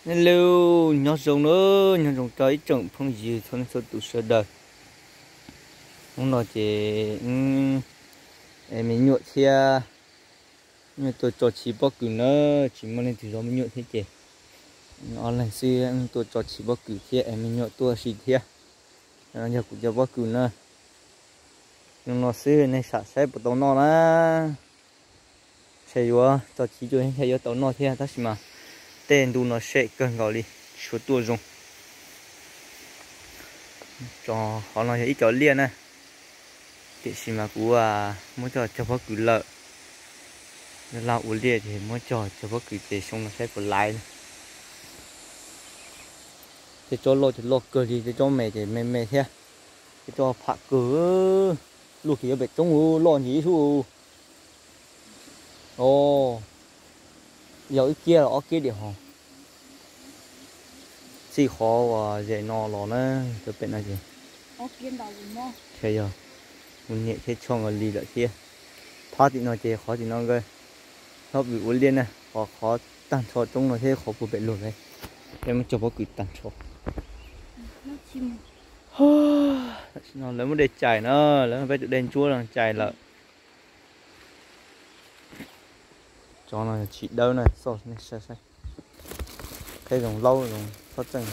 Hello, nyob zoo na, nyob zoo rau ib tsoom phooj ywg txhua leej txhua tus sawv daws. Hnub no ces wb es me nyuam thiab, me nyuam tuaj tso chiv pob kws na, tsis muaj leej twg zov me nyuam thiab ces ob leeg xwb tuaj tso chiv pob kws thiab es me nyuam tuaj si thiab. Yog kuv cov pob kws na, zoo no xwb nej sam saib puas tau noj na. Ntshe yuav tso chiv cuag thiaj yuav tau noj thiab tab sis mas tej ntu no sem kawg nkaus li, tsis tshua tuaj zoo. Qhov no yog ib co liaj na, tiam sis mas kuv muab coj cog pob kws lawm. Laj ua liaj ces muab cog cog pob kws ces xyoo no saib puas laiv. Tej tsob loj ces loj kawg li, tej tsob me ces me me thiab. Tej tsob pham kawg, luaj kiag yuav pem roob loj ntsis ib sub. Os, yog ib kiab los ob kiab diam hos. Txij qhov uas zem no los na, cov pem no ces yog kuv niam thiab Tshoj nkawd li lawm thiab. Phab tim no ces qhov tim no nkawd hlob vwm ua liaj na, qhov qhov tag nrho roob no thiab qhov puag pem luag thiab. Peb muab cog pob kws tag nrho. Tam sim no lawv muab dej cais na, lawv peb tus dej ntsuab no cais lawm. Cov no tsis dawb na, xoj nej saib saib. Qheb zoo laub zoo txhob txeej.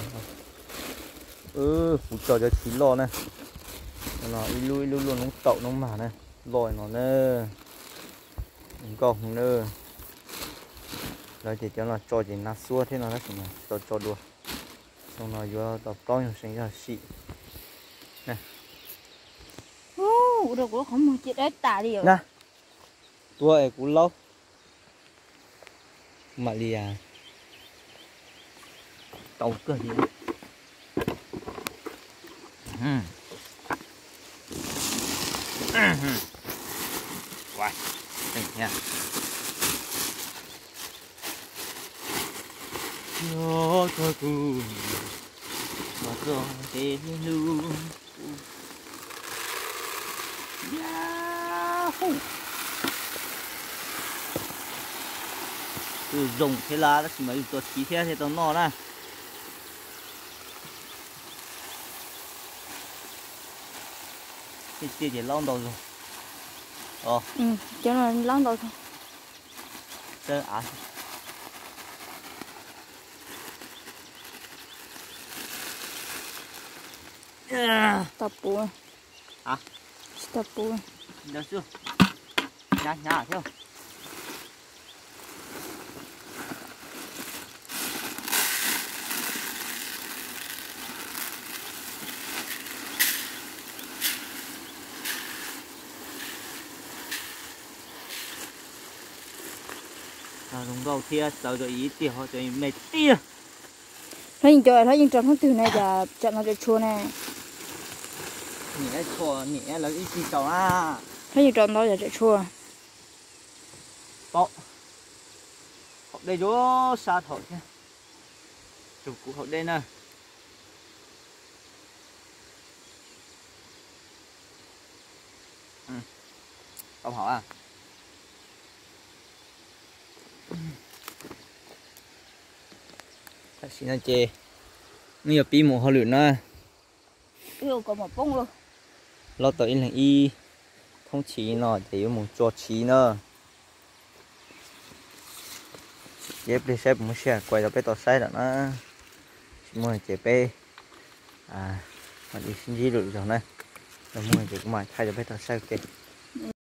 Kuv tso cov chiv loj na, no ib lub ib lub luaj noob taum noob mag na, loj no na, nkauj hwv na. Lawv ces cov no tso ces na xuab thiab no tab sis mas tso tso dua. Xyoo no yuav tau plaub nyuag seem yog sim. Ua rau kuv lub qhov muag cia dawb tas li os. Na, tua es kuv laub. Kuv mam li tau kawg li. Tus zoo thiab lawm tab sis mas yus tso chiv thiab thiaj tau noj na. Tej tiaj ces laub ntau zoo. Cov no laub ntau zoo. Tawb av. Tau puv. Tsis tau puv. Ntawd xwb. Hnyav hnyav thiab. Zoo nkauj thiab, txawv rau ib tiag ho tseem me tiag. Hlob yeej cov hlob yeej rau hnub twg ne, cas tsam no tseem tshuav ne? Niam tshuav, niam lawv ib txhij tau na. Hlob yeej rau ntau cas tseem tshuav. Pom haus dej zoo sab thaum thiab. Rau kuv haus dej na. Tau haus. Tam sim no ces wb yuav pib mus hauj lwm na. Los tau ib leeg ib thoob chiv no ces yuav mus tso chiv na. Ces ib pliag saib puas muaj sij hawm kuaj rau peb tau saib lawm na. Tsis muaj ces peb mam li sib ntsib lwm zaus na. Yog muaj ces kuv mam thaij rau peb tau saib ua ke.